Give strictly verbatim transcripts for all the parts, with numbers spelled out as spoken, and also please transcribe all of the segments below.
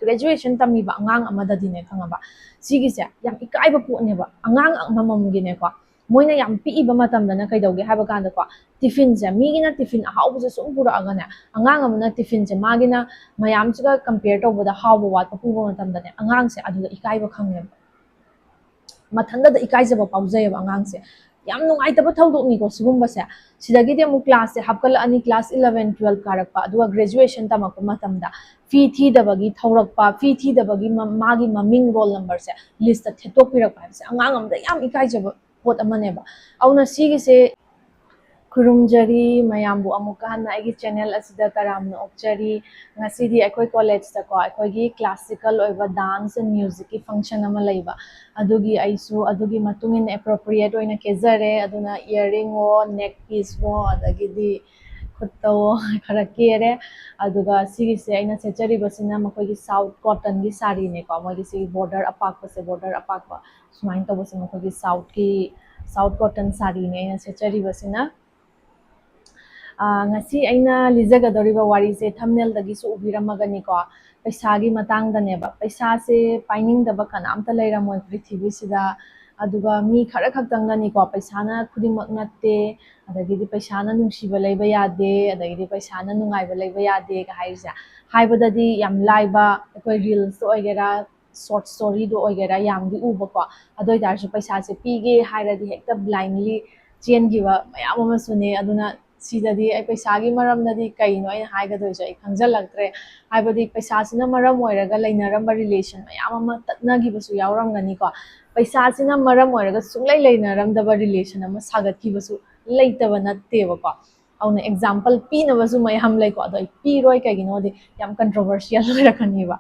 Graduation ꯇꯝꯃꯤꯕ ꯑꯉꯥꯡ ꯑꯃꯗꯗꯤꯅꯦ, ꯈꯪꯉꯕ, ꯁꯤꯒꯤꯁꯦ ꯌꯥꯝ ꯏꯀꯥꯏꯕ ꯄꯣꯠꯅꯦꯕ꯫ ꯑꯉꯥꯡ ꯑꯃꯃꯝꯒꯤꯅꯦꯀꯣ, ꯃꯣꯏꯅ ꯌꯥꯝ ꯄꯤꯛꯏꯕ ꯃꯇꯝꯗꯅ ꯀꯩꯗꯧꯒꯦ ꯍꯥꯏꯕ ꯀꯥꯟꯗꯀꯣ, ꯇꯤꯐꯤꯟꯁꯦ, ꯃꯤꯒꯤꯅ ꯇꯤꯐꯤꯟ ꯑꯍꯥꯎꯕꯁꯦ ꯁꯨꯝ ꯄꯨꯔꯛꯑꯒꯅꯦ, ꯑꯉꯥꯡ ꯑꯃꯅ ꯇꯤꯐꯤꯟꯁꯦ ꯃꯥꯒꯤꯅ ꯃꯌꯥꯝꯁꯤꯒ ꯀꯝꯄꯤꯌꯔ ꯇꯧꯕꯗ ꯍꯥꯎꯕ ꯋꯥꯠꯄ ꯄꯨꯕ ꯃꯇꯝꯗꯗꯅꯦ, ꯑꯉꯥꯡꯁꯦ ꯑꯗꯨꯗ ꯏꯀꯥꯏꯕ ꯈꯪꯉꯦꯕ꯫ ꯃꯊꯟꯇꯗ ꯏꯀꯥꯏꯖꯕ ꯐꯥꯎꯖꯩꯌꯦꯕ ꯑꯉꯥꯡꯁꯦ꯫ ꯌꯥꯝ ꯅꯨꯡꯉꯥꯏꯇꯕ ꯊꯧꯗꯣꯛꯅꯤꯀꯣ ꯁꯤꯒꯨꯝꯕꯁꯦ꯫ ꯁꯤꯗꯒꯤꯗꯤ ꯑꯃꯨꯛ ꯀ꯭ꯂꯥꯁꯁꯦ ꯍꯥꯞꯀꯠꯂꯛꯑꯅꯤ, ꯀ꯭ꯂꯥꯁ ꯏꯂꯚꯦꯟ, ꯇꯨꯋꯦꯜꯐ ꯀꯥꯔꯛꯄ, ꯑꯗꯨꯒ ꯒ꯭ꯔꯦꯖꯨꯑꯦꯁꯟ ꯇꯝꯃꯛꯄ ꯃꯇꯝꯗ ꯐꯤ ꯊꯤꯗꯕꯒꯤ ꯊꯧꯔꯛꯄ, ꯐꯤ ꯊꯤꯗꯕꯒꯤ ꯃ-, ꯃꯥꯒꯤ ꯃꯃꯤꯡ, ꯔꯣꯜ ꯅꯝꯕꯔꯁꯦ ꯂꯤꯁꯇ ꯊꯦꯠꯇꯣꯛꯄꯤꯔꯛꯄ ꯍꯥꯏꯕꯁꯦ ꯑꯉꯥꯡ ꯑꯃꯗ ꯌꯥꯝ ꯏꯀꯥꯏꯖꯕ ꯄꯣꯠ ꯑꯃꯅꯦꯕ꯫ ꯑꯗꯨꯅ ꯁꯤꯒꯤꯁꯦ ꯈꯨꯔꯨꯝꯖꯔꯤ ꯃꯌꯥꯝꯕꯨ ꯑꯃꯨꯛꯀ ꯍꯟꯅ ꯑꯩꯒꯤ ꯆꯦꯅꯦꯜ ꯑꯁꯤꯗ ꯇꯔꯥꯝꯅ ꯑꯣꯛꯆꯔꯤ꯫ ꯉꯁꯤꯗꯤ ꯑꯩꯈꯣꯏ ꯀꯣꯂꯦꯖꯇꯀꯣ, ꯑꯩꯈꯣꯏꯒꯤ classical ꯑꯣꯏꯕ dance and musicꯀꯤ function ꯑꯃ ꯂꯩꯕ, ꯑꯗꯨꯒꯤ ꯑꯩꯁꯨ ꯑꯗꯨꯒꯤ ꯃꯇꯨꯡ ꯏꯟꯅ appropriate ꯑꯣꯏꯅ ꯀꯦꯖꯔꯦ꯫ ꯑꯗꯨꯅ earringꯋꯣ, neck pieceꯋꯣ, ꯑꯗꯒꯤꯗꯤ ꯈꯨꯠꯇꯋꯣ ꯈꯔ ꯀꯦꯔꯦ꯫ ꯑꯗꯨꯒ ꯁꯤꯒꯤꯁꯦ ꯑꯩꯅ ꯁꯦꯠꯆꯔꯤꯕꯁꯤꯅ ꯃꯈꯣꯏꯒꯤ South cottonꯒꯤ ꯁꯥꯔꯤꯅꯦꯀꯣ, ꯃꯣꯏꯒꯤ ꯁꯤꯒꯤ border ꯑꯄꯥꯛꯄꯁꯦ, border ꯑꯄꯥꯛꯄ ꯁꯨꯃꯥꯏꯅ ꯇꯧꯕꯁꯦ ꯃꯈꯣꯏꯒꯤ Southꯀꯤ, South cotton ꯁꯥꯔꯤꯅꯦ ꯑꯩꯅ ꯁꯦꯠꯆꯔꯤꯕꯁꯤꯅ꯫ ꯑꯥ, ꯉꯁꯤ ꯑꯩꯅ ꯂꯤꯖꯒꯗꯧꯔꯤꯕ ꯋꯥꯔꯤꯁꯦ thumbnailꯗꯒꯤꯁꯨ ꯎꯕꯤꯔꯝꯃꯒꯅꯤꯀꯣ, ꯄꯩꯁꯥꯒꯤ ꯃꯇꯥꯡꯗꯅꯦꯕ꯫ ꯄꯩꯁꯥꯁꯦ ꯄꯥꯏꯅꯤꯡꯗꯕ ꯀꯅꯥꯝꯇ ꯂꯩꯔꯝꯃꯣꯏ ꯄ꯭ꯔꯤꯊꯤꯕꯤꯁꯤꯗ꯫ ꯑꯗꯨꯒ ꯃꯤ ꯈꯔ ꯈꯛꯇꯪꯅꯅꯤꯀꯣ, "ꯄꯩꯁꯥꯅ ꯈꯨꯗꯤꯡꯃꯛ ꯅꯠꯇꯦ", ꯑꯗꯒꯤꯗꯤ "ꯄꯩꯁꯥꯅ ꯅꯨꯡꯁꯤꯕ ꯂꯩꯕ ꯌꯥꯗꯦ", ꯑꯗꯒꯤꯗꯤ "ꯄꯩꯁꯥꯅ ꯅꯨꯡꯉꯥꯏꯕ ꯂꯩꯕ ꯌꯥꯗꯦꯒ" ꯍꯥꯏꯔꯤꯁꯦ꯫ ꯍꯥꯏꯕꯗꯗꯤ ꯌꯥꯝ ꯂꯥꯏꯕ, ꯑꯩꯈꯣꯏ reelsꯇ ꯑꯣꯏꯒꯦꯔꯥ, short storyꯗ ꯑꯣꯏꯒꯦꯔꯥ, ꯌꯥꯝꯗꯤ ꯎꯕꯀꯣ꯫ ꯑꯗꯨ ꯑꯣꯏꯇꯥꯔꯁꯨ ꯄꯩꯁꯥꯁꯦ ꯄꯤꯒꯦ ꯍꯥꯏꯔꯗꯤ ꯍꯦꯛꯇ blindly ꯆꯦꯟꯈꯤꯕ ꯃꯌꯥꯝ ꯑꯃꯁꯨꯅꯦ꯫ ꯑꯗꯨꯅ ꯁꯤꯗꯗꯤ ꯑꯩ ꯄꯩꯁꯥꯒꯤ ꯃꯔꯝꯗꯗꯤ ꯀꯩꯅꯣ ꯑꯩꯅ ꯍꯥꯏꯒꯗꯣꯏꯁꯦ ꯑꯩ ꯈꯪꯖꯜꯂꯛꯇ꯭ꯔꯦ꯫ ꯍꯥꯏꯕꯗꯤ ꯄꯩꯁꯥꯁꯤꯅ ꯃꯔꯝ ꯑꯣꯏꯔꯒ ꯂꯩꯅꯔꯝꯕ relation ꯃꯌꯥꯝ ꯑꯃ ꯇꯠꯅꯈꯤꯕꯁꯨ ꯌꯥꯎꯔꯝꯒꯅꯤꯀꯣ꯫ ꯄꯩꯁꯥꯁꯤꯅ ꯃꯔꯝ ꯑꯣꯏꯔꯒ ꯁꯨꯡꯂꯩ ꯂꯩꯅꯔꯝꯗꯕ relation ꯑꯃ ꯁꯥꯒꯠꯈꯤꯕꯁꯨ ꯂꯩꯇꯕ ꯅꯠꯇꯦꯕꯀꯣ꯫ ꯑꯗꯨꯅ example ꯄꯤꯅꯕꯁꯨ ꯃꯌꯥꯝ ꯂꯩꯀꯣ, ꯑꯗꯣ ꯑꯩ ꯄꯤꯔꯣꯏ, ꯀꯩꯒꯤꯅꯣꯗꯤ ꯌꯥꯝ controversial ꯑꯣꯏꯔꯛꯀꯅꯤꯕ꯫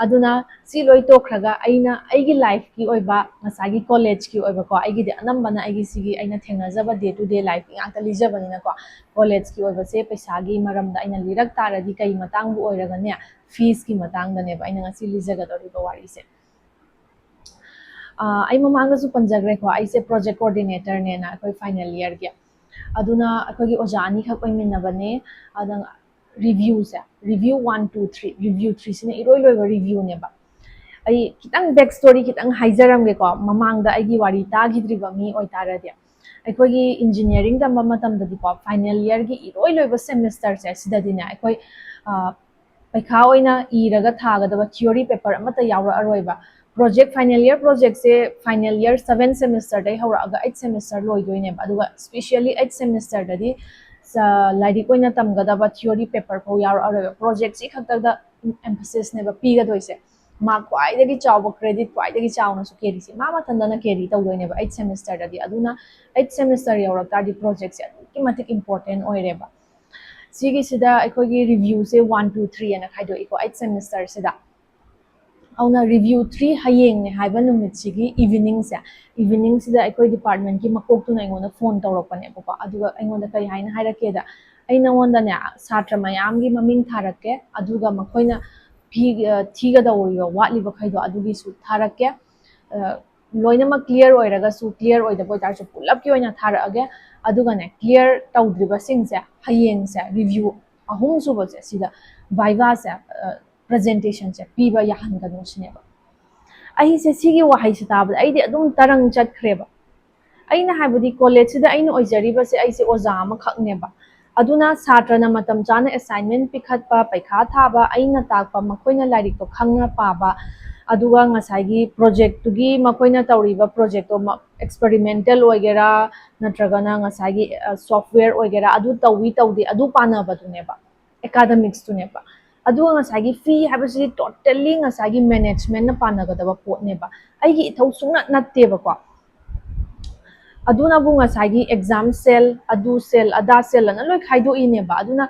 ꯑꯗꯨꯅ ꯁꯤ ꯂꯣꯏ ꯇꯣꯛꯈ꯭ꯔꯒ ꯑꯩꯅ ꯑꯩꯒꯤ lifeꯀꯤ ꯑꯣꯏꯕ, ꯉꯁꯥꯏꯒꯤ collegeꯀꯤ ꯑꯣꯏꯕꯀꯣ, ꯑꯩꯒꯤꯗꯤ ꯑꯅꯝꯕꯅ ꯑꯩꯒꯤ ꯁꯤꯒꯤ ꯑꯩꯅ ꯊꯦꯡꯅꯖꯕ day to day lifeꯀꯤ ꯉꯥꯛꯇ ꯂꯤꯖꯕꯅꯤꯅꯀꯣ, collegeꯀꯤ ꯑꯣꯏꯕꯁꯦ ꯄꯩꯁꯥꯒꯤ ꯃꯔꯝꯗ ꯑꯩꯅ ꯂꯤꯔꯛ ꯇꯥꯔꯗꯤ ꯀꯩ ꯃꯇꯥꯡꯕꯨ ꯑꯣꯏꯔꯒꯅꯦ, feesꯀꯤ ꯃꯇꯥꯡꯗꯅꯦꯕ ꯑꯩꯅ ꯉꯁꯤ ꯂꯤꯖꯒꯗꯧꯔꯤꯕ ꯋꯥꯔꯤꯁꯦ꯫ ꯑꯥ, ꯑꯩ ꯃꯃꯥꯡꯗꯁꯨ ꯄꯟꯖꯈ꯭ꯔꯦꯀꯣ, ꯑꯩꯁꯦ project coordinatorꯅꯦꯅ ꯑꯩꯈꯣꯏ final yearꯒꯤ꯫ ꯑꯗꯨꯅ ꯑꯩꯈꯣꯏꯒꯤ ꯑꯣꯖꯥ ꯑꯅꯤꯈꯛ ꯑꯣꯏꯃꯤꯟꯅꯕꯅꯦ꯫ ꯑꯗ ꯔꯤꯚ꯭ꯌꯨꯁꯦ, review one two three, review ꯊ꯭ꯔꯤꯁꯤꯅ ꯏꯔꯣꯏ ꯂꯣꯏꯕ ꯔꯤꯚ꯭ꯌꯨꯅꯦꯕ꯫ ꯑꯩ ꯈꯤꯇꯪ ꯕꯦꯛ ꯁ꯭ꯇꯣꯔꯤ ꯈꯤꯇꯪ ꯍꯥꯏꯖꯔꯝꯒꯦꯀꯣ, ꯃꯃꯥꯡꯗ ꯑꯩꯒꯤ ꯋꯥꯔꯤ ꯇꯥꯈꯤꯗ꯭ꯔꯤꯕ ꯃꯤ ꯑꯣꯏꯇꯥꯔꯗꯤ, ꯑꯩꯈꯣꯏꯒꯤ ꯏꯟꯖꯤꯅꯤꯌꯥꯔꯤꯡ ꯇꯝꯕ ꯃꯇꯝꯗꯗꯤꯀꯣ, ꯐꯥꯏꯅꯦꯜ ꯏꯌꯥꯔꯒꯤ ꯏꯔꯣꯏ ꯂꯣꯏꯕ ꯁꯦꯃꯤꯁꯇꯔꯁꯦ, ꯁꯤꯗꯗꯤꯅꯦ, ꯑꯩꯈꯣꯏ ꯄꯩꯈꯥ ꯑꯣꯏꯅ ꯏꯔꯒ ꯊꯥꯒꯗꯕ ꯊꯤꯑꯣꯔꯤ ꯄꯦꯄꯔ ꯑꯃꯠꯇ ꯌꯥꯎꯔꯛꯑꯔꯣꯏꯕ꯫ ꯄ꯭ꯔꯣꯖꯦꯛ, ꯐꯥꯏꯅꯦꯜ ꯏꯌꯥꯔ ꯄ꯭ꯔꯣꯖꯦꯛꯁꯦ ꯐꯥꯏꯅꯦꯜ ꯏꯌꯥꯔ ꯁꯕꯦꯟ ꯁꯦꯃꯤꯁꯇꯔꯗꯩ ꯍꯧꯔꯛꯑꯒ ꯑꯩꯠ ꯁꯦꯃꯤꯁꯇꯔ ꯂꯣꯏꯗꯣꯏꯅꯦꯕ꯫ ꯑꯗꯨꯒ ꯁ꯭ꯄꯦꯁꯤꯌꯦꯜꯂꯤ ꯑꯩꯠ ꯁꯦꯃꯤꯁꯇꯔꯗꯗꯤ ꯂꯥꯏꯔꯤꯛ ꯑꯣꯏꯅ ꯇꯝꯒꯗꯕ ꯊꯤꯑꯣꯔꯤ ꯄꯦꯄꯔ ꯐꯥꯎ ꯌꯥꯎꯔꯛꯑꯔꯣꯏꯕ꯫ ꯄ꯭ꯔꯣꯖꯦꯛꯁꯤ ꯈꯛꯇꯗ ꯑꯦꯝꯐꯁꯤꯁꯅꯦꯕ ꯄꯤꯒꯗꯣꯏꯁꯦ꯫ ꯃꯥꯔꯛ ꯈ꯭ꯋꯥꯏꯗꯒꯤ ꯆꯥꯎꯕ, ꯀ꯭ꯔꯦꯗꯤꯠ ꯈ꯭ꯋꯥꯏꯗꯒꯤ ꯆꯥꯎꯅꯁꯨ ꯀꯦꯔꯤꯁꯦ ꯃꯥ ꯃꯊꯟꯇꯅ ꯀꯦꯔꯤ ꯇꯧꯗꯣꯏꯅꯦꯕ ꯑꯩꯠ ꯁꯦꯃꯤꯁꯇꯔꯗꯗꯤ꯫ ꯑꯗꯨꯅ ꯑꯩꯠ ꯁꯦꯃꯤꯁꯇꯔ ꯌꯧꯔꯛ ꯇꯥꯔꯗꯤ ꯄ꯭ꯔꯣꯖꯦꯛꯁꯦ ꯑꯗꯨꯛꯀꯤ ꯃꯇꯤꯛ ꯏꯝꯄꯣꯔꯇꯦꯟ ꯑꯣꯏꯔꯦꯕ꯫ ꯁꯤꯒꯤꯁꯤꯗ ꯑꯩꯈꯣꯏꯒꯤ ꯔꯤꯚ꯭ꯌꯨꯁꯦ ꯋꯥꯟ ꯇꯨ ꯊ꯭ꯔꯤ ꯑꯅ ꯈꯥꯏꯗꯣꯛꯏꯀꯣ ꯑꯩꯠ ꯁꯦꯃꯤꯁꯇꯔꯁꯤꯗ꯫ ꯑꯗꯨꯅ ꯔꯤꯚ꯭ꯌꯨ ꯊ꯭ꯔꯤ ꯍꯌꯦꯡꯅꯦ ꯍꯥꯏꯕ ꯅꯨꯃꯤꯠꯁꯤꯒꯤ ꯏꯚꯤꯅꯤꯡꯁꯦ, ꯏꯚꯤꯅꯤꯡꯁꯤꯗ ꯑꯩꯈꯣꯏ ꯗꯤꯄꯥꯔꯠꯃꯦꯟꯀꯤ ꯃꯀꯣꯛꯇꯨꯅ ꯑꯩꯉꯣꯟꯗ ꯐꯣꯟ ꯇꯧꯔꯛꯄꯅꯦꯕꯀꯣ꯫ ꯑꯗꯨꯒ ꯑꯩꯉꯣꯟꯗ ꯀꯔꯤ ꯍꯥꯏꯅ ꯍꯥꯏꯔꯛꯀꯦꯗ, "ꯑꯩ ꯅꯉꯣꯟꯗꯅꯦ ꯁꯥꯇ꯭ꯔ ꯃꯌꯥꯝꯒꯤ ꯃꯃꯤꯡ ꯊꯥꯔꯛꯀꯦ, ꯑꯗꯨꯒ ꯃꯈꯣꯏꯅ ꯐꯤ-, ꯑ, ꯊꯤꯒꯗꯧꯔꯤꯕ ꯋꯥꯠꯂꯤꯕꯈꯩꯗꯣ ꯑꯗꯨꯒꯤꯁꯨ ꯊꯥꯔꯛꯀꯦ꯫ ꯑ, ꯂꯣꯏꯅꯃꯛ ꯀ꯭ꯂꯤꯌꯥꯔ ꯑꯣꯏꯔꯒꯁꯨ, ꯀ꯭ꯂꯤꯌꯥꯔ ꯑꯣꯏꯗꯕ ꯑꯣꯏꯇꯥꯔꯁꯨ, ꯄꯨꯂꯞꯀꯤ ꯑꯣꯏꯅ ꯊꯥꯔꯛꯑꯒꯦ꯫ ꯑꯗꯨꯒꯅꯦ, ꯀ꯭ꯂꯤꯌꯥꯔ ꯇꯧꯗ꯭ꯔꯤꯕꯁꯤꯡꯁꯦ ꯍꯌꯦꯡꯁꯦ ꯔꯤꯚ꯭ꯌꯨ ꯑꯍꯨꯝꯁꯨꯕꯁꯦ ꯁꯤꯗ ꯚꯥꯏꯚꯥꯁꯦ, ꯑ, ꯄ꯭ꯔꯖꯦꯟꯇꯦꯁꯟꯁꯦ ꯄꯤꯕ ꯌꯥꯍꯟꯒꯅꯨ" ꯁꯤꯅꯦꯕ꯫ ꯑꯩꯁꯦ ꯁꯤꯒꯤ ꯋꯥꯍꯩꯁꯦ ꯇꯥꯕꯗ ꯑꯩꯗꯤ ꯑꯗꯨꯝ ꯇꯔꯪ ꯆꯠꯈ꯭ꯔꯦꯕ꯫ ꯑꯩꯅ ꯍꯥꯏꯕꯗꯤ, ꯀꯣꯂꯦꯖꯁꯤꯗ ꯑꯩꯅ ꯑꯣꯏꯖꯔꯤꯕꯁꯦ, ꯑꯩꯁꯦ ꯑꯣꯖꯥ ꯑꯃꯈꯛꯅꯦꯕ꯫ ꯑꯗꯨꯅ ꯁꯥꯇ꯭ꯔꯅ ꯃꯇꯝ ꯆꯥꯅ ꯑꯦꯁꯥꯏꯟꯃꯦꯟ ꯄꯤꯈꯠꯄ, ꯄꯩꯈꯥ ꯊꯥꯕ, ꯑꯩꯅ ꯇꯥꯛꯄ, ꯃꯈꯣꯏꯅ ꯂꯥꯏꯔꯤꯛꯇꯣ ꯈꯪꯅ ꯄꯥꯕ, ꯑꯗꯨꯒ ꯉꯁꯥꯏꯒꯤ ꯄ꯭ꯔꯣꯖꯦꯛꯇꯨꯒꯤ, ꯃꯈꯣꯏꯅ ꯇꯧꯔꯤꯕ ꯄ꯭ꯔꯣꯖꯦꯛꯇꯣ ꯑꯦꯛꯁꯄꯦꯔꯤꯃꯦꯟꯇꯦꯜ ꯑꯣꯏꯒꯦꯔꯥ, ꯅꯠꯇ꯭ꯔꯒꯅ ꯉꯁꯥꯏꯒꯤ, ꯑ, ꯁꯣꯐꯋꯦꯌꯔ ꯑꯣꯏꯒꯦꯔꯥ, ꯑꯗꯨ ꯇꯧꯏ ꯇꯧꯗꯦ, ꯑꯗꯨ ꯄꯥꯟꯅꯕꯗꯨꯅꯦꯕ, ꯑꯦꯀꯥꯗꯃꯤꯛꯁꯇꯨꯅꯦꯕ꯫ ꯑꯗꯨꯒ ꯉꯁꯥꯏꯒꯤ ꯐꯤ ꯍꯥꯏꯕꯁꯤꯗꯤ ꯇꯣꯇꯦꯜꯂꯤ ꯉꯁꯥꯏꯒꯤ ꯃꯦꯅꯦꯖꯃꯦꯟꯅ ꯄꯥꯟꯅꯒꯗꯕ ꯄꯣꯠꯅꯦꯕ꯫ ꯑꯩꯒꯤ ꯏꯊꯧ ꯁꯨꯡꯅꯠ ꯅꯠꯇꯦꯕꯀꯣ꯫ ꯑꯗꯨꯅꯕꯨ ꯉꯁꯥꯏꯒꯤ ꯑꯦꯛꯖꯥꯝ ꯁꯦꯜ, ꯑꯗꯨ ꯁꯦꯜ, ꯑꯗꯥ ꯁꯦꯜ ꯑꯅ ꯂꯣꯏ ꯈꯥꯏꯗꯣꯛꯏꯅꯦꯕ꯫ ꯑꯗꯨꯅ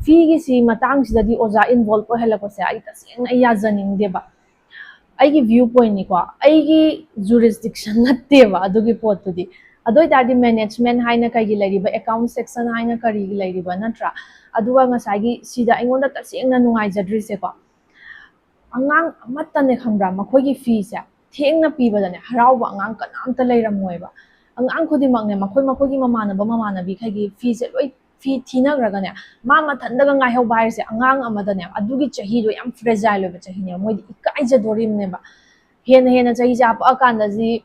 ꯐꯤꯒꯤꯁꯤ ꯃꯇꯥꯡꯁꯤꯗꯗꯤ ꯑꯣꯖꯥ ꯏꯟꯚꯣꯜꯕ ꯑꯣꯏꯍꯜꯂꯛꯄꯁꯦ ꯑꯩ ꯇꯁꯦꯡꯅ ꯑꯩ ꯌꯥꯖꯅꯤꯡꯗꯦꯕ꯫ ꯑꯩꯒꯤ ꯚ꯭ꯌꯨ ꯄꯣꯏꯟꯠꯅꯤꯀꯣ, ꯑꯩꯒꯤ ꯖꯨꯔꯤꯁꯗꯤꯛꯁꯟ ꯅꯠꯇꯦꯕ ꯑꯗꯨꯒꯤ ꯄꯣꯠꯇꯨꯗꯤ꯫ ꯑꯗꯨ ꯑꯣꯏꯇꯥꯔꯗꯤ ꯃꯦꯅꯦꯖꯃꯦꯟ ꯍꯥꯏꯅ ꯀꯩꯒꯤ ꯂꯩꯔꯤꯕ, ꯑꯦꯀꯥꯎꯟꯠ ꯁꯦꯛꯁꯟ ꯍꯥꯏꯅ ꯀꯔꯤꯒꯤ ꯂꯩꯔꯤꯕ, ꯅꯠꯇ꯭ꯔꯥ? ꯑꯗꯨꯒ ꯉꯁꯥꯏꯒꯤ ꯁꯤꯗ ꯑꯩꯉꯣꯟꯗ ꯇꯁꯦꯡꯅ ꯅꯨꯡꯉꯥꯏꯖꯗ꯭ꯔꯤꯁꯦꯀꯣ, ꯑꯉꯥꯡ ꯑꯃꯠꯇꯅꯦ ꯈꯪꯕ꯭ꯔꯥ, ꯃꯈꯣꯏꯒꯤ ꯐꯤꯁꯦ ꯊꯦꯡꯅ ꯄꯤꯕꯗꯅꯦ ꯍꯔꯥꯎꯕ ꯑꯉꯥꯡ ꯀꯅꯥꯝꯇ ꯂꯩꯔꯝꯃꯣꯏꯕ꯫ ꯑꯉꯥꯡ ꯈꯨꯗꯤꯡꯃꯛꯅꯦ ꯃꯈꯣꯏ ꯃꯈꯣꯏꯒꯤ ꯃꯃꯥꯟꯅꯕ ꯃꯃꯥꯟꯅꯕꯤꯈꯩꯒꯤ ꯐꯤꯁꯦ ꯂꯣꯏ ꯐꯤ ꯊꯤꯅꯈ꯭ꯔꯒꯅꯦ, ꯃꯥ ꯃꯊꯟꯇꯒ ꯉꯥꯏꯍꯧꯕ ꯍꯥꯏꯔꯤꯁꯦ ꯑꯉꯥꯡ ꯑꯃꯗꯅꯦ, ꯑꯗꯨꯒꯤ ꯆꯍꯤꯗꯣ ꯌꯥꯝ fragile ꯑꯣꯏꯕ ꯆꯍꯤꯅꯦꯕ, ꯃꯣꯏꯗꯤ ꯏꯀꯥꯏꯖꯗꯣꯔꯤꯕꯅꯦꯕ꯫ ꯍꯦꯟꯅ ꯍꯦꯟꯅ ꯆꯍꯤꯁꯦ ꯍꯥꯄꯛꯑꯀꯥꯟꯗꯗꯤ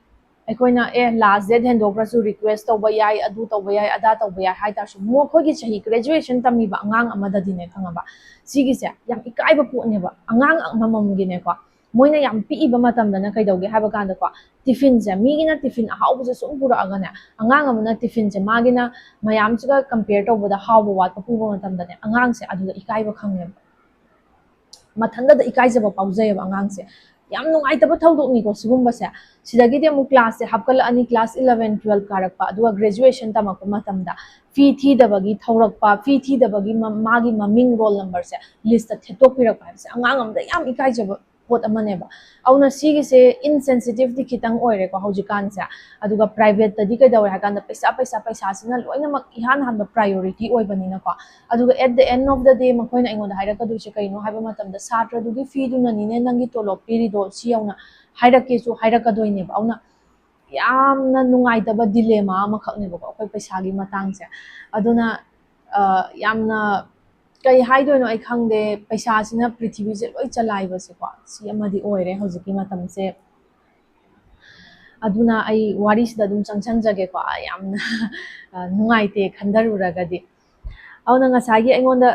ꯑꯩꯈꯣꯏꯅ ꯑꯦ last date ꯍꯦꯟꯗꯣꯛꯈ꯭ꯔꯁꯨ request ꯇꯧꯕ ꯌꯥꯏ, ꯑꯗꯨ ꯇꯧꯕ ꯌꯥꯏ, ꯑꯗꯥ ꯇꯧꯕ ꯌꯥꯏ ꯍꯥꯏ ꯇꯥꯔꯁꯨ, ꯃꯈꯣꯏꯒꯤ ꯆꯍꯤ graduation ꯇꯝꯃꯤꯕ ꯑꯉꯥꯡ ꯑꯃꯗꯗꯤꯅꯦ, ꯈꯪꯉꯕ, ꯁꯤꯒꯤꯁꯦ ꯌꯥꯝ ꯏꯀꯥꯏꯕ ꯄꯣꯠꯅꯦꯕ꯫ ꯑꯉꯥꯡ ꯑꯃꯃꯝꯒꯤꯅꯦꯀꯣ, ꯃꯣꯏꯅ ꯌꯥꯝ ꯄꯤꯛꯏꯕ ꯃꯇꯝꯗꯅ ꯀꯩꯗꯧꯒꯦ ꯍꯥꯏꯕ ꯀꯥꯟꯗꯀꯣ, tiffinꯁꯦ, ꯃꯤꯒꯤꯅ tiffin ꯑꯍꯥꯎꯕꯁꯦ ꯁꯨꯝ ꯄꯨꯔꯛꯑꯒꯅꯦ, ꯑꯉꯥꯡ ꯑꯃꯅ tiffinꯁꯦ ꯃꯥꯒꯤꯅ ꯃꯌꯥꯝꯁꯤꯒ compare ꯇꯧꯕꯗ ꯍꯥꯎꯕ ꯋꯥꯠꯄ ꯄꯨꯕ ꯃꯇꯝꯗꯅꯦ, ꯑꯉꯥꯡꯁꯦ ꯑꯗꯨꯗ ꯏꯀꯥꯏꯕ ꯈꯪꯉꯦꯕ, ꯃꯊꯟꯇꯗ ꯏꯀꯥꯏꯖꯕ ꯐꯥꯎꯖꯩꯌꯦꯕ ꯑꯉꯥꯡꯁꯦ꯫ ꯌꯥꯝ ꯅꯨꯡꯉꯥꯏꯇꯕ ꯊꯧꯗꯣꯛꯅꯤꯀꯣ ꯁꯤꯒꯨꯝꯕꯁꯦ꯫ ꯁꯤꯗꯒꯤꯗꯤ ꯑꯃꯨꯛ classꯁꯦ ꯍꯥꯞꯀꯠꯂꯛꯑꯅꯤ, class eleven, twelve ꯀꯥꯔꯛꯄ, ꯑꯗꯨꯒ graduation ꯇꯝꯃꯛꯄ ꯃꯇꯝꯗ ꯐꯤ ꯊꯤꯗꯕꯒꯤ ꯊꯧꯔꯛꯄ, ꯐꯤ ꯊꯤꯗꯕꯒꯤ ꯃ-, ꯃꯥꯒꯤ ꯃꯃꯤꯡ, roll numberꯁꯦ listꯇ ꯊꯦꯠꯇꯣꯛꯄꯤꯔꯛꯄ ꯍꯥꯏꯕꯁꯦ ꯑꯉꯥꯡ ꯑꯃꯗ ꯌꯥꯝ ꯏꯀꯥꯏꯖꯕ ꯄꯣꯠ ꯑꯃꯅꯦꯕ꯫ ꯑꯗꯨꯅ ꯁꯤꯒꯤꯁꯦ insensitiveꯗꯤ ꯈꯤꯇꯪ ꯑꯣꯏꯔꯦꯀꯣ ꯍꯧꯖꯤꯛꯀꯥꯟꯁꯦ꯫ ꯑꯗꯨꯒ privateꯇꯗꯤ ꯀꯩꯗꯧꯔꯦ ꯍꯥꯏ ꯀꯥꯟꯗ ꯄꯩꯁꯥ, ꯄꯩꯁꯥ, ꯄꯩꯁꯥꯁꯤꯅ ꯂꯣꯏꯅꯃꯛ ꯏꯍꯥꯟ ꯍꯥꯟꯕ priority ꯑꯣꯏꯕꯅꯤꯅꯀꯣ꯫ ꯑꯗꯨꯒ at the end of the day ꯃꯈꯣꯏꯅ ꯑꯩꯉꯣꯟꯗ ꯍꯥꯏꯔꯛꯀꯗꯣꯏꯁꯦ ꯀꯩꯅꯣ ꯍꯥꯏꯕ ꯃꯇꯝꯗ, ꯁꯥꯇ꯭ꯔꯗꯨꯒꯤ feeꯗꯨꯅꯅꯤꯅꯦ ꯅꯪꯒꯤ ꯇꯣꯂꯣꯞ ꯄꯤꯔꯤꯗꯣ, ꯁꯤ ꯌꯧꯅ ꯍꯥꯏꯔꯛꯀꯦꯁꯨ ꯍꯥꯏꯔꯛꯀꯗꯣꯏꯅꯦꯕ꯫ ꯑꯗꯨꯅ ꯌꯥꯝꯅ ꯅꯨꯡꯉꯥꯏꯇꯕ dilemma ꯑꯃꯈꯛꯅꯦꯕꯀꯣ ꯑꯩꯈꯣꯏ ꯄꯩꯁꯥꯒꯤ ꯃꯇꯥꯡꯁꯦ꯫ ꯑꯗꯨꯅ, ꯑ, ꯌꯥꯝꯅ, ꯀꯩ ꯍꯥꯏꯗꯣꯏꯅꯣ ꯑꯩ ꯈꯪꯗꯦ, ꯄꯩꯁꯥꯁꯤꯅ ꯄ꯭ꯔꯤꯊꯤꯕꯤꯁꯦ ꯂꯣꯏ ꯆꯂꯥꯏꯕꯁꯦꯀꯣ, ꯁꯤ ꯑꯃꯗꯤ ꯑꯣꯏꯔꯦ ꯍꯧꯖꯤꯛꯀꯤ ꯃꯇꯝꯁꯦ꯫ ꯑꯗꯨꯅ ꯑꯩ ꯋꯥꯔꯤꯁꯤꯗ ꯑꯗꯨꯝ ꯆꯪꯁꯟꯖꯒꯦꯀꯣ, ꯌꯥꯝꯅ, ꯑ, ꯅꯨꯡꯉꯥꯏꯇꯦ ꯈꯟꯊꯔꯨꯔꯒꯗꯤ꯫ ꯑꯗꯨꯅ ꯉꯁꯥꯏꯒꯤ ꯑꯩꯉꯣꯟꯗ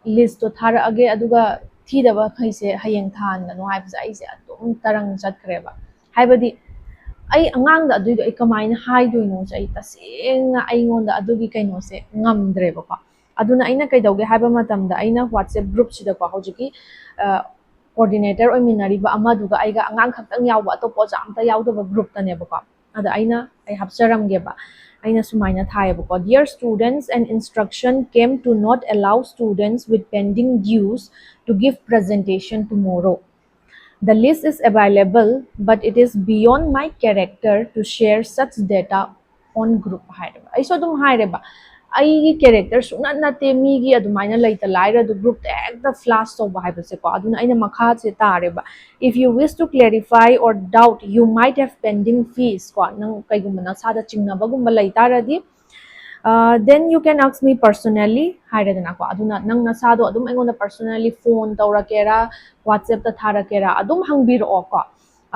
listꯇꯣ ꯊꯥꯔꯛꯑꯒꯦ, ꯑꯗꯨꯒ ꯊꯤꯗꯕꯈꯩꯁꯦ ꯍꯌꯦꯡ ꯊꯥꯍꯟꯒꯅꯨ ꯍꯥꯏꯕꯁꯦ ꯑꯩꯁꯦ ꯑꯗꯨꯝ ꯇꯔꯪ ꯆꯠꯈ꯭ꯔꯦꯕ꯫ ꯍꯥꯏꯕꯗꯤ ꯑꯩ ꯑꯉꯥꯡꯗ ꯑꯗꯨꯏꯗꯣ ꯑꯩ ꯀꯃꯥꯏꯅ ꯍꯥꯏꯗꯣꯏꯅꯣꯁꯦ ꯑꯩ ꯇꯁꯦꯡꯅ ꯑꯩꯉꯣꯟꯗ ꯑꯗꯨꯒꯤ ꯀꯩꯅꯣꯁꯦ ꯉꯝꯗ꯭ꯔꯦꯕꯀꯣ꯫ ꯑꯗꯨꯅ ꯑꯩꯅ ꯀꯩꯗꯧꯒꯦ ꯍꯥꯏꯕ ꯃꯇꯝꯗ ꯑꯩꯅ WhatsApp groupꯁꯤꯗꯀꯣ ꯍꯧꯖꯤꯛꯀꯤ, ꯑ, coordinator ꯑꯣꯏꯃꯤꯟꯅꯔꯤꯕ ꯑꯃꯗꯨꯒ ꯑꯩꯒ, ꯑꯉꯥꯡ ꯈꯛꯇꯪ ꯌꯥꯎꯕ, ꯑꯇꯣꯞꯄ ꯑꯣꯖꯥ ꯑꯝꯇ ꯌꯥꯎꯗꯕ groupꯇꯅꯦꯕꯀꯣ꯫ ꯑꯗ ꯑꯩꯅ, ꯑꯩ ꯍꯥꯞꯆꯔꯝꯒꯦꯕ꯫ ꯑꯩꯅ ꯁꯨꯃꯥꯏꯅ ꯊꯥꯏꯌꯦꯕꯀꯣ, "Dear students, an instruction came to not allow students with pending dues to give presentation tomorrow. The list is available, but it is beyond my character to share such data on group" ꯍꯥꯏꯔꯦꯕ꯫ ꯑꯩꯁꯨ ꯑꯗꯨꯝ ꯍꯥꯏꯔꯦꯕ, "ꯑꯩꯒꯤ character ꯁꯨꯡꯅꯠ ꯅꯠꯇꯦ ꯃꯤꯒꯤ ꯑꯗꯨꯃꯥꯏꯅ ꯂꯩꯇ ꯂꯥꯏꯔ ꯑꯗꯨ groupꯇ ꯍꯦꯛꯇ flash ꯇꯧꯕ ꯍꯥꯏꯕꯁꯦꯀꯣ"꯫ ꯑꯗꯨꯅ ꯑꯩꯅ ꯃꯈꯥꯁꯦ ꯇꯥꯔꯦꯕ, "If you wish to clarify or doubt, you might have pending fees" ꯀꯣ, ꯅꯪ ꯀꯩꯒꯨꯝꯕ ꯅꯁꯥꯗ ꯆꯤꯡꯅꯕꯒꯨꯝꯕ ꯂꯩ ꯇꯥꯔꯗꯤ, Then you can ask me personally ꯍꯥꯏꯔꯦꯗꯅꯀꯣ꯫ ꯑꯗꯨꯅ ꯅꯪ ꯅꯁꯥꯗꯣ ꯑꯗꯨꯝ ꯑꯩꯉꯣꯟꯗ personally phone ꯇꯧꯔꯛꯀꯦꯔꯥ, WhatsApp-ꯇ ꯊꯥꯔꯛꯀꯦꯔꯥ, ꯑꯗꯨꯝ ꯍꯪꯕꯤꯔꯛꯑꯣꯀꯣ꯫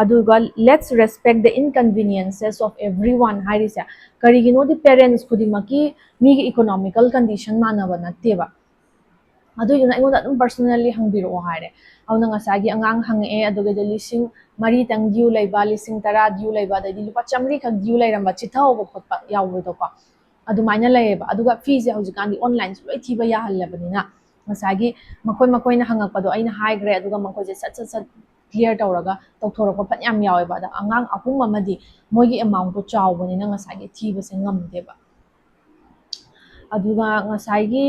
ꯑꯗꯨꯒ let's respect the inconveniences of everyone ꯍꯥꯏꯔꯤꯁꯦ ꯀꯔꯤꯒꯤꯅꯣꯗꯤ parents ꯈꯨꯗꯤꯡꯃꯛꯀꯤ ꯃꯤꯒꯤ economical condition ꯃꯥꯟꯅꯕ ꯅꯠꯇꯦꯕ꯫ ꯑꯗꯨꯏꯗꯨꯅ ꯑꯩꯉꯣꯟꯗ ꯑꯗꯨꯝ personally ꯍꯪꯕꯤꯔꯛꯑꯣ ꯍꯥꯏꯔꯦ꯫ ꯑꯗꯨꯅ ꯉꯁꯥꯏꯒꯤ ꯑꯉꯥꯡ ꯍꯪꯉꯛꯑꯦ, ꯑꯗꯨꯒꯗꯤ ꯂꯤꯁꯤꯡ ꯃꯔꯤꯇꯪ due ꯂꯩꯕ, ꯂꯤꯁꯤꯡ ꯇꯔꯥ due ꯂꯩꯕ, ꯑꯗꯩꯗꯤ ꯂꯨꯄꯥ ꯆꯥꯃꯔꯤꯈꯛ due ꯂꯩꯔꯝꯕ, ꯆꯤꯊꯍꯧꯕ ꯈꯣꯠꯄ ꯌꯥꯎꯕꯗꯣꯀꯣ, ꯑꯗꯨꯃꯥꯏꯅ ꯂꯩꯌꯦꯕ꯫ ꯑꯗꯨꯒ feeꯁꯦ ꯍꯧꯖꯤꯛꯀꯥꯟꯗꯤ onlineꯁꯨ ꯂꯣꯏ ꯊꯤꯕ ꯌꯥꯍꯜꯂꯕꯅꯤꯅ ꯉꯁꯥꯏꯒꯤ ꯃꯈꯣꯏ ꯃꯈꯣꯏꯅ ꯍꯪꯉꯛꯄꯗꯣ ꯑꯩꯅ ꯍꯥꯏꯈ꯭ꯔꯦ, ꯑꯗꯨꯒ ꯃꯈꯣꯏꯁꯦ ꯁꯠ ꯁꯠ ꯁꯠ clear ꯇꯧꯔꯒ ꯇꯧꯊꯣꯔꯛꯄ ꯐꯅꯌꯥꯝ ꯌꯥꯎꯋꯦꯕ꯫ ꯑꯗ ꯑꯉꯥꯡ ꯑꯍꯨꯝ ꯑꯃꯗꯤ ꯃꯣꯏꯒꯤ amountꯇꯣ ꯆꯥꯎꯕꯅꯤꯅ ꯉꯁꯥꯏꯒꯤ ꯊꯤꯕꯁꯦ ꯉꯝꯗꯦꯕ꯫ ꯑꯗꯨꯒ ꯉꯁꯥꯏꯒꯤ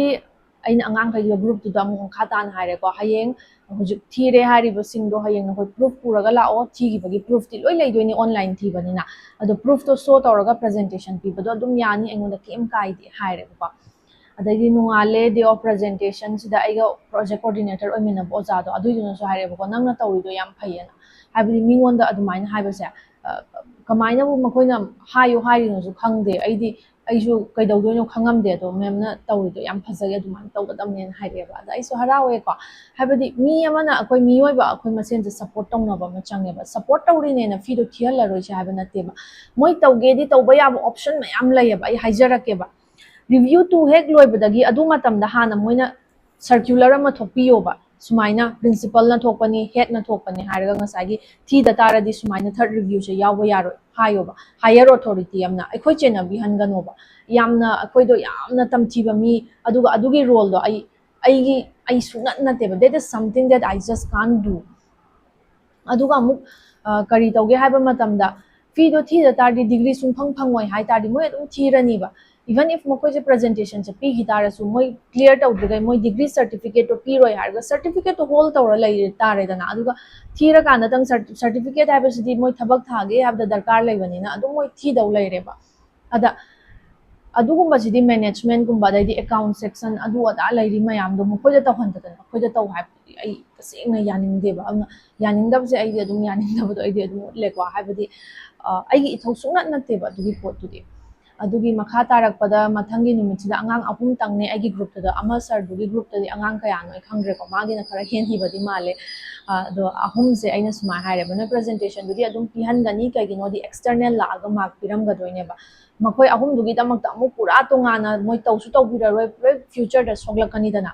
ꯑꯩꯅ ꯑꯉꯥꯡꯈꯩꯗꯣ groupꯇꯨꯗ ꯑꯃꯨꯛ ꯃꯈꯥ ꯇꯥꯅ ꯍꯥꯏꯔꯦꯀꯣ, ꯍꯌꯦꯡ ꯍꯧꯖꯤꯛ ꯊꯤꯔꯦ ꯍꯥꯏꯔꯤꯕꯁꯤꯡꯗꯣ ꯍꯌꯦꯡ ꯅꯈꯣꯏ proof ꯄꯨꯔꯒ ꯂꯥꯛꯑꯣ, ꯊꯤꯈꯤꯕꯒꯤ proofꯇꯤ ꯂꯣꯏ ꯂꯩꯗꯣꯏꯅꯤ online ꯊꯤꯕꯅꯤꯅ꯫ ꯑꯗꯣ proofꯇꯣ show ꯇꯧꯔꯒ presentation ꯄꯤꯕꯗꯣ ꯑꯗꯨꯝ ꯌꯥꯅꯤ, ꯑꯩꯉꯣꯟꯗ ꯀꯩꯝ ꯀꯥꯏꯗꯦ ꯍꯥꯏꯔꯦꯕꯀꯣ꯫ ꯑꯗꯩꯗꯤ ꯅꯣꯡꯉꯥꯜꯂꯦ, day of presentationꯁꯤꯗ ꯑꯩꯒ project coordinator ꯑꯣꯏꯃꯤꯟꯅꯕ ꯑꯣꯖꯥꯗꯣ ꯑꯗꯨꯏꯗꯨꯅꯁꯨ ꯍꯥꯏꯔꯦꯕꯀꯣ, ꯅꯪꯅ ꯇꯧꯔꯤꯗꯣ ꯌꯥꯝ ꯐꯩꯌꯦꯅ꯫ ꯍꯥꯏꯕꯗꯤ ꯃꯤꯉꯣꯟꯗ ꯑꯗꯨꯃꯥꯏꯅ ꯍꯥꯏꯕꯁꯦ, ꯑ, ꯀꯃꯥꯏꯅꯕꯨ ꯃꯈꯣꯏꯅ ꯍꯥꯏꯌꯨ ꯍꯥꯏꯔꯤꯅꯣꯁꯨ ꯈꯪꯗꯦ꯫ ꯑꯩꯗꯤ ꯑꯩꯁꯨ ꯀꯩꯗꯧꯗꯣꯏꯅꯣ ꯈꯪꯉꯝꯗꯦ꯫ ꯑꯗꯣ ma'amꯅ ꯇꯧꯔꯤꯗꯣ ꯌꯥꯝ ꯐꯖꯩ, ꯑꯗꯨꯃꯥꯏꯅ ꯇꯧꯒꯗꯕꯅꯦꯅ ꯍꯥꯏꯔꯛꯑꯦꯕ꯫ ꯑꯗ ꯑꯩꯁꯨ ꯍꯔꯥꯎꯋꯦꯀꯣ꯫ ꯍꯥꯏꯕꯗꯤ ꯃꯤ ꯑꯃꯅ, ꯑꯩꯈꯣꯏ ꯃꯤꯑꯣꯏꯕ ꯑꯩꯈꯣꯏ ꯃꯁꯦꯟꯁꯦ support ꯇꯧꯅꯕ ꯑꯃ ꯆꯪꯉꯦꯕ꯫ Support ꯇꯧꯔꯤꯅꯦꯅ feeꯗꯣ ꯊꯤꯍꯜꯂꯔꯣꯏꯁꯦ ꯍꯥꯏꯕ ꯅꯠꯇꯦꯕ꯫ ꯃꯣꯏ ꯇꯧꯒꯦꯗꯤ ꯇꯧꯕ ꯌꯥꯕ option ꯃꯌꯥꯝ ꯂꯩꯌꯦꯕ꯫ ꯑꯩ ꯍꯥꯏꯖꯔꯛꯀꯦꯕ꯫ Review two ꯍꯦꯛ ꯂꯣꯏꯕꯗꯒꯤ ꯑꯗꯨ ꯃꯇꯝꯗ ꯍꯥꯟꯅ ꯃꯣꯏꯅ circular ꯑꯃ ꯊꯣꯛꯄꯤꯌꯣꯕ, ꯁꯨꯃꯥꯏꯅ principalꯅ ꯊꯣꯛꯄꯅꯤ, headꯅ ꯊꯣꯛꯄꯅꯤ ꯍꯥꯏꯔꯒ ꯉꯁꯥꯏꯒꯤ ꯊꯤꯗ ꯇꯥꯔꯗꯤ ꯁꯨꯃꯥꯏꯅ third reviewꯁꯦ ꯌꯥꯎꯕ ꯌꯥꯔꯣꯏ ꯍꯥꯏꯌꯣꯕ꯫ Higher authority ꯑꯃꯅ ꯑꯩꯈꯣꯏ ꯆꯦꯟꯅꯕꯤꯍꯟꯒꯅꯣꯕ꯫ ꯌꯥꯝꯅ ꯑꯩꯈꯣꯏꯗꯣ ꯌꯥꯝꯅ ꯇꯝꯊꯤꯕ ꯃꯤ, ꯑꯗꯨꯒ ꯑꯗꯨꯒꯤ roleꯗꯣ ꯑꯩ, ꯑꯩꯒꯤ, ꯑꯩ ꯁꯨꯡꯅꯠ ꯅꯠꯇꯦꯕ꯫ That is something that I just can't do. ꯑꯗꯨꯒ ꯑꯃꯨꯛ, ꯑ, ꯀꯔꯤ ꯇꯧꯒꯦ ꯍꯥꯏꯕ ꯃꯇꯝꯗ feeꯗꯣ ꯊꯤꯗ ꯇꯥꯔꯗꯤ degree ꯁꯨꯡꯐꯪ ꯐꯪꯉꯣꯏ ꯍꯥꯏ ꯇꯥꯔꯗꯤ ꯃꯣꯏ ꯑꯗꯨꯝ ꯊꯤꯔꯅꯤꯕ꯫ Even if ꯃꯈꯣꯏꯁꯦ presentationꯁꯦ ꯄꯤꯈꯤ ꯇꯥꯔꯁꯨ ꯃꯣꯏ clear ꯇꯧꯗ꯭ꯔꯤꯈꯩ ꯃꯣꯏ degree certificateꯇꯣ ꯄꯤꯔꯣꯏ ꯍꯥꯏꯔꯒ certificateꯇꯣ hold ꯇꯧꯔ ꯂꯩ ꯇꯥꯔꯦꯗꯅ꯫ ꯑꯗꯨꯒ ꯊꯤꯔꯀꯥꯟꯗꯇꯪ cer-, certificate ꯍꯥꯏꯕꯁꯤꯗꯤ ꯃꯣꯏ ꯊꯕꯛ ꯊꯥꯒꯦ ꯍꯥꯏꯕꯗ ꯗꯔꯀꯥꯔ ꯂꯩꯕꯅꯤꯅ ꯑꯗꯨꯝ ꯃꯣꯏ ꯊꯤꯗꯧ ꯂꯩꯔꯦꯕ꯫ ꯑꯗ ꯑꯗꯨꯒꯨꯝꯕꯁꯤꯗꯤ managementꯀꯨꯝꯕ, ꯑꯗꯩꯗꯤ account section, ꯑꯗꯨ ꯑꯗꯥ ꯂꯩꯔꯤ ꯃꯌꯥꯝꯗꯣ ꯃꯈꯣꯏꯗ ꯇꯧꯍꯟꯗꯗꯅ ꯑꯩꯈꯣꯏꯗ ꯇꯧ ꯍꯥꯏꯕꯗꯨꯗꯤ ꯑꯩ ꯇꯁꯦꯡꯅ ꯌꯥꯅꯤꯡꯗꯦꯕ꯫ ꯑꯗꯨꯅ ꯌꯥꯅꯤꯡꯗꯕꯁꯦ ꯑꯩꯗꯤ ꯑꯗꯨꯝ ꯌꯥꯅꯤꯡꯗꯕꯗꯣ ꯑꯩꯗꯤ ꯑꯗꯨꯝ ꯎꯠꯂꯦꯀꯣ꯫ ꯍꯥꯏꯕꯗꯤ, ꯑ, ꯑꯩꯒꯤ ꯏꯊꯧ ꯁꯨꯡꯅꯠ ꯅꯠꯇꯦꯕ ꯑꯗꯨꯒꯤ ꯄꯣꯠꯇꯨꯗꯤ꯫ ꯑꯗꯨꯒꯤ ꯃꯈꯥ ꯇꯥꯔꯛꯄꯗ ꯃꯊꯪꯒꯤ ꯅꯨꯃꯤꯠꯁꯤꯗ ꯑꯉꯥꯡ ꯑꯍꯨꯝꯇꯪꯅꯦ ꯑꯩꯒꯤ groupꯇꯨꯗ, ꯑꯃ sirꯗꯨꯒꯤ groupꯇꯗꯤ ꯑꯉꯥꯡ ꯀꯌꯥꯅꯣ ꯑꯩ ꯈꯪꯗ꯭ꯔꯦꯀꯣ, ꯃꯥꯒꯤꯅ ꯈꯔ ꯍꯦꯟꯈꯤꯕꯗꯤ ꯃꯥꯜꯂꯦ꯫ ꯑꯗꯣ ꯑꯍꯨꯝꯁꯦ ꯑꯩꯅ ꯁꯨꯃꯥꯏꯅ ꯍꯥꯏꯔꯦꯕ, "ꯅꯣꯏ presentationꯗꯨꯗꯤ ꯑꯗꯨꯝ ꯄꯤꯍꯟꯒꯅꯤ, ꯀꯩꯒꯤꯅꯣꯗꯤ external ꯂꯥꯛꯑꯒ mark ꯄꯤꯔꯝꯒꯗꯣꯏꯅꯦꯕ꯫ ꯃꯈꯣꯏ ꯑꯍꯨꯝꯗꯨꯒꯤꯗꯃꯛꯇ ꯑꯃꯨꯛ ꯄꯨꯔꯥ ꯇꯣꯉꯥꯟꯅ ꯃꯣꯏ ꯇꯧꯁꯨ ꯇꯧꯕꯤꯔꯔꯣꯏ, ꯂꯣꯏ futureꯗ ꯁꯣꯛꯂꯛꯀꯅꯤꯗꯅ꯫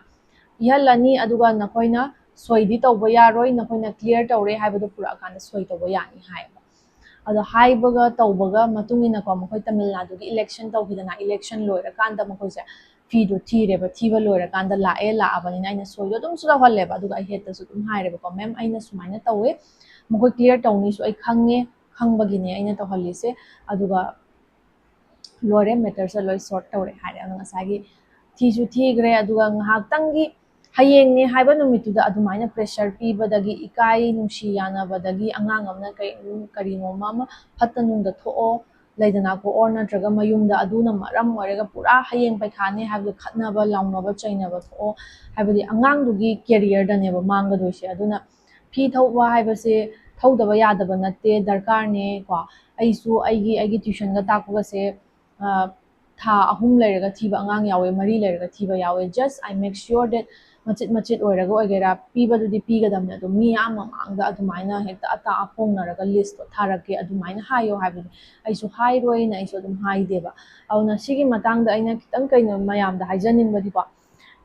ꯄꯤꯍꯜꯂꯅꯤ, ꯑꯗꯨꯒ ꯅꯈꯣꯏꯅ ꯁꯣꯏꯗꯤ ꯇꯧꯕ ꯌꯥꯔꯣꯏ, ꯅꯈꯣꯏꯅ clear ꯇꯧꯔꯦ ꯍꯥꯏꯕꯗꯣ ꯄꯨꯔꯛꯑꯀꯥꯟꯗ ꯁꯣꯏ ꯇꯧꯕ ꯌꯥꯅꯤ" ꯍꯥꯏꯌꯦꯕ꯫ ꯑꯗꯣ ꯍꯥꯏꯕꯒ ꯇꯧꯕꯒ ꯃꯇꯨꯡ ꯏꯟꯅꯀꯣ, ꯃꯈꯣꯏ ꯇꯥꯃꯤꯜ ꯅꯥꯗꯨꯒꯤ election ꯇꯧꯈꯤꯗꯅ, election ꯂꯣꯏꯔꯀꯥꯟꯗ ꯃꯈꯣꯏꯁꯦ ꯐꯤꯗꯣ ꯊꯤꯔꯦꯕ, ꯊꯤꯕ ꯂꯣꯏꯔꯀꯥꯟꯗ ꯂꯥꯛꯑꯦ, ꯂꯥꯛꯑꯕꯅꯤꯅ ꯑꯩꯅ ꯁꯣꯏꯗꯣ ꯑꯗꯨꯝ ꯁꯨꯗꯣꯛꯍꯜꯂꯦꯕ꯫ ꯑꯗꯨꯒ ꯑꯩ headꯇꯁꯨ ꯑꯗꯨꯝ ꯍꯥꯏꯔꯦꯕꯀꯣ, "Ma'am, ꯑꯩꯅ ꯁꯨꯃꯥꯏꯅ ꯇꯧꯋꯦ, ꯃꯈꯣꯏ clear ꯇꯧꯅꯤꯁꯨ ꯑꯩ ꯈꯪꯉꯦ, ꯈꯪꯕꯒꯤꯅꯦ ꯑꯩꯅ ꯇꯧꯍꯜꯂꯤꯁꯦ, ꯑꯗꯨꯒ ꯂꯣꯏꯔꯦ, matterꯁꯦ ꯂꯣꯏ sort ꯇꯧꯔꯦ" ꯍꯥꯏꯔꯦ꯫ ꯑꯗꯣ ꯉꯁꯥꯏꯒꯤ ꯊꯤꯁꯨ ꯊꯤꯈ꯭ꯔꯦ, ꯑꯗꯨꯒ ꯉꯥꯏꯍꯥꯛꯇꯪꯒꯤ ꯍꯌꯦꯡꯅꯦ ꯍꯥꯏꯕ ꯅꯨꯃꯤꯠꯇꯨꯗ ꯑꯗꯨꯃꯥꯏꯅ pressure ꯄꯤꯕꯗꯒꯤ, ꯏꯀꯥꯏ ꯅꯨꯡꯁꯤ ꯌꯥꯅꯕꯗꯒꯤ, ꯑꯉꯥꯡ ꯑꯃꯅ ꯀꯔꯤ-, ꯀꯔꯤꯅꯣꯃ ꯑꯃ ꯐꯠꯇ ꯅꯨꯡꯗ ꯊꯣꯛꯑꯣ ꯂꯩꯗꯅꯀꯣ, or ꯅꯠꯇ꯭ꯔꯒ ꯃꯌꯨꯝꯗ ꯑꯗꯨꯅ ꯃꯔꯝ ꯑꯣꯏꯔꯒ ꯄꯨꯔꯥ ꯍꯌꯦꯡ ꯄꯩꯈꯥꯅꯦ ꯍꯥꯏꯕꯗ ꯈꯠꯅꯕ, ꯂꯥꯎꯅꯕ, ꯆꯩꯅꯕ ꯊꯣꯛꯑꯣ, ꯍꯥꯏꯕꯗꯤ ꯑꯉꯥꯡꯗꯨꯒꯤ careerꯗꯅꯦꯕ ꯃꯥꯡꯒꯗꯣꯏꯁꯦ꯫ ꯑꯗꯨꯅ ꯐꯤ ꯊꯧꯕ ꯍꯥꯏꯕꯁꯦ ꯊꯧꯗꯕ ꯌꯥꯗꯕ ꯅꯠꯇꯦ, ꯗꯔꯀꯥꯔꯅꯦ ꯀꯣ꯫ ꯑꯩꯁꯨ ꯑꯩꯒꯤ, ꯑꯩꯒꯤ tuitionꯒ ꯇꯥꯛꯄꯒꯁꯦ, ꯑ, ꯊꯥ ꯑꯍꯨꯝ ꯂꯩꯔꯒ ꯊꯤꯕ ꯑꯉꯥꯡ ꯌꯥꯎꯋꯦ, ꯃꯔꯤ ꯂꯩꯔꯒ ꯊꯤꯕ ꯌꯥꯎꯋꯦ꯫ Just I make sure that ꯃꯆꯤꯠ ꯃꯆꯤꯠ ꯑꯣꯏꯔꯒ ꯑꯣꯏꯒꯦꯔꯥ, ꯄꯤꯕꯗꯨꯗꯤ ꯄꯤꯒꯗꯕꯅꯦ, ꯑꯗꯣ ꯃꯤ ꯌꯥꯝ ꯃꯃꯥꯡꯗ ꯑꯗꯨꯃꯥꯏꯅ ꯍꯦꯛꯇ ꯑꯇꯥ ꯑꯐꯣꯡꯅꯔꯒ listꯇꯣ ꯊꯥꯔꯛꯀꯦ ꯑꯗꯨꯃꯥꯏꯅ ꯍꯥꯏꯌꯣ ꯍꯥꯏꯕꯗꯤ ꯑꯩꯁꯨ ꯍꯥꯏꯔꯣꯏꯅ ꯑꯩꯁꯨ ꯑꯗꯨꯝ ꯍꯥꯏꯗꯦꯕ꯫ ꯑꯗꯨꯅ ꯁꯤꯒꯤ ꯃꯇꯥꯡꯗ ꯑꯩꯅ ꯈꯤꯇꯪ ꯀꯩꯅꯣ ꯃꯌꯥꯝꯗ ꯍꯥꯏꯖꯅꯤꯡꯕꯗꯤꯀꯣ,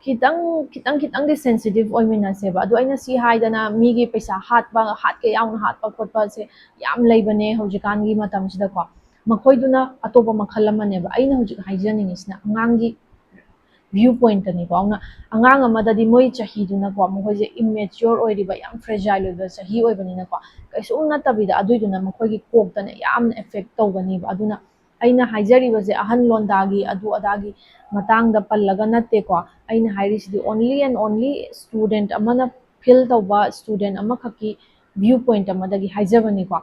ꯈꯤꯇꯪ, ꯈꯤꯇꯪ, ꯈꯤꯇꯪꯗꯤ sensitive ꯑꯣꯏꯃꯤꯟꯅꯁꯦꯕ꯫ ꯑꯗꯣ ꯑꯩꯅ ꯁꯤ ꯍꯥꯏꯗꯅ ꯃꯤꯒꯤ ꯄꯩꯁꯥ ꯍꯥꯠꯄ, ꯍꯥꯠꯀꯦ ꯌꯥꯎꯅ ꯍꯥꯠꯄ ꯈꯣꯠꯄꯁꯦ ꯌꯥꯝ ꯂꯩꯕꯅꯦ ꯍꯧꯖꯤꯛꯀꯥꯟꯒꯤ ꯃꯇꯝꯁꯤꯗꯀꯣ꯫ ꯃꯈꯣꯏꯗꯨꯅ ꯑꯇꯣꯞꯄ ꯃꯈꯜ ꯑꯃꯅꯦꯕ꯫ ꯑꯩꯅ ꯍꯧꯖꯤꯛ ꯍꯥꯏꯖꯅꯤꯡꯉꯤꯁꯤꯅ ꯑꯉꯥꯡꯒꯤ view pointꯇꯅꯤꯀꯣ꯫ ꯑꯗꯨꯅ ꯑꯉꯥꯡ ꯑꯃꯗꯗꯤ ꯃꯣꯏ ꯆꯍꯤꯗꯨꯅꯀꯣ, ꯃꯈꯣꯏꯁꯦ immature ꯑꯣꯏꯔꯤꯕ, ꯌꯥꯝ fragile ꯑꯣꯏꯕ ꯆꯍꯤ ꯑꯣꯏꯕꯅꯤꯅꯀꯣ, ꯀꯩꯁꯨꯝ ꯅꯠꯇꯕꯤꯗ ꯑꯗꯨꯏꯗꯨꯅ ꯃꯈꯣꯏꯒꯤ ꯀꯣꯛꯇꯅ ꯌꯥꯝꯅ effect ꯇꯧꯒꯅꯤꯕ꯫ ꯑꯗꯨꯅ ꯑꯩꯅ ꯍꯥꯏꯖꯔꯤꯕꯁꯦ ꯑꯍꯟ ꯂꯣꯟꯗꯥꯒꯤ ꯑꯗꯨ ꯑꯗꯥꯒꯤ ꯃꯇꯥꯡꯗ ꯄꯜꯂꯒ ꯅꯠꯇꯦꯀꯣ꯫ ꯑꯩꯅ ꯍꯥꯏꯔꯤꯁꯤꯗꯤ only and only student ꯑꯃꯅ feel ꯇꯧꯕ, student ꯑꯃꯈꯛꯀꯤ view point ꯑꯃꯗꯒꯤ ꯍꯥꯏꯖꯕꯅꯤꯀꯣ꯫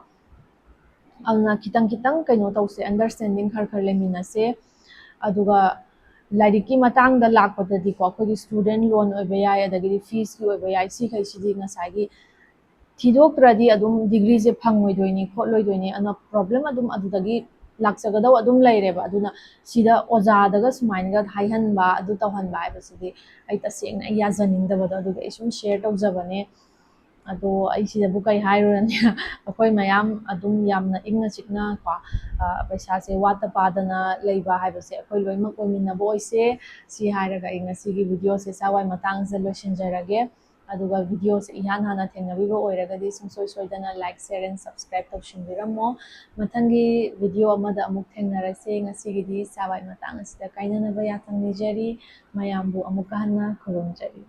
ꯑꯗꯨꯅ ꯈꯤꯇꯪ ꯈꯤꯇꯪ ꯀꯩꯅꯣ ꯇꯧꯁꯦ, understanding ꯈꯔ ꯈꯔ ꯂꯩꯃꯤꯟꯅꯁꯦ꯫ ꯑꯗꯨꯒ ꯂꯥꯏꯔꯤꯛꯀꯤ ꯃꯇꯥꯡꯗ ꯂꯥꯛꯄꯗꯗꯤꯀꯣ, ꯑꯩꯈꯣꯏꯒꯤ student loan ꯑꯣꯏꯕ ꯌꯥꯏ, ꯑꯗꯒꯤꯗꯤ feesꯀꯤ ꯑꯣꯏꯕ ꯌꯥꯏ, ꯁꯤꯈꯩꯁꯤꯗꯤ ꯉꯁꯥꯏꯒꯤ ꯊꯤꯗꯣꯛꯇ꯭ꯔꯗꯤ ꯑꯗꯨꯝ degreeꯁꯦ ꯐꯪꯉꯣꯏꯗꯣꯏꯅꯤ, ꯈꯣꯠꯂꯣꯏꯗꯣꯏꯅꯤ꯫ ꯑꯗꯨꯅ problem ꯑꯗꯨꯝ ꯑꯗꯨꯗꯒꯤ ꯂꯥꯛꯆꯒꯗꯧ ꯑꯗꯨꯝ ꯂꯩꯔꯦꯕ꯫ ꯑꯗꯨꯅ ꯁꯤꯗ ꯑꯣꯖꯥꯗꯒ ꯁꯨꯃꯥꯏꯅꯒ ꯍꯥꯏꯍꯟꯕ, ꯑꯗꯨ ꯇꯧꯍꯟꯕ ꯍꯥꯏꯕꯁꯤꯗꯤ ꯑꯩ ꯇꯁꯦꯡꯅ ꯑꯩ ꯌꯥꯖꯅꯤꯡꯗꯕꯗꯣ, ꯑꯗꯨꯒꯤ ꯑꯩ ꯁꯨꯝ ꯁꯤꯌꯔ ꯇꯧꯖꯕꯅꯦ꯫ ꯑꯗꯣ ꯑꯩ ꯁꯤꯗꯕꯨ ꯀꯩ ꯍꯥꯏꯔꯨꯔꯅꯤ? ꯑꯩꯈꯣꯏ ꯃꯌꯥꯝ ꯑꯗꯨꯝ ꯌꯥꯝꯅ ꯏꯪꯅ ꯆꯤꯛꯅ ꯀꯣ, ꯑ, ꯄꯩꯁꯥꯁꯦ ꯋꯥꯠꯇ ꯄꯥꯗꯅ ꯂꯩꯕ ꯍꯥꯏꯕꯁꯦ ꯑꯩꯈꯣꯏ ꯂꯣꯏꯅꯃꯛ ꯑꯣꯏꯃꯤꯟꯅꯕ ꯑꯣꯏꯁꯦ꯫ ꯁꯤ ꯍꯥꯏꯔꯒ ꯑꯩ ꯉꯁꯤꯒꯤ ꯚꯤꯗꯤꯑꯣꯁꯦ ꯁ꯭ꯋꯥꯏ ꯃꯇꯥꯡꯁꯤꯗ ꯂꯣꯏꯁꯤꯟꯖꯔꯒꯦ꯫ ꯑꯗꯨꯒ ꯚꯤꯗꯤꯑꯣꯁꯦ ꯏꯍꯥꯟ ꯍꯥꯟꯅ ꯊꯦꯡꯅꯕꯤꯕ ꯑꯣꯏꯔꯒꯗꯤ ꯁꯨꯡꯁꯣꯏ ꯁꯣꯏꯗꯅ like, share and subscribe ꯇꯧꯁꯤꯟꯕꯤꯔꯝꯃꯣ꯫ ꯃꯊꯪꯒꯤ ꯚꯤꯗꯤꯑꯣ ꯑꯃꯗ ꯑꯃꯨꯛ ꯊꯦꯡꯅꯔꯁꯦ꯫ ꯉꯁꯤꯒꯤꯗꯤ ꯁ꯭ꯋꯥꯏ ꯃꯇꯥꯡ ꯑꯁꯤꯗ ꯀꯥꯏꯅꯅꯕ ꯌꯥꯊꯪ ꯅꯤꯖꯔꯤ꯫ ꯃꯌꯥꯝꯕꯨ ꯑꯃꯨꯛꯀ ꯍꯟꯅ ꯈꯨꯔꯨꯝꯖꯔꯤ꯫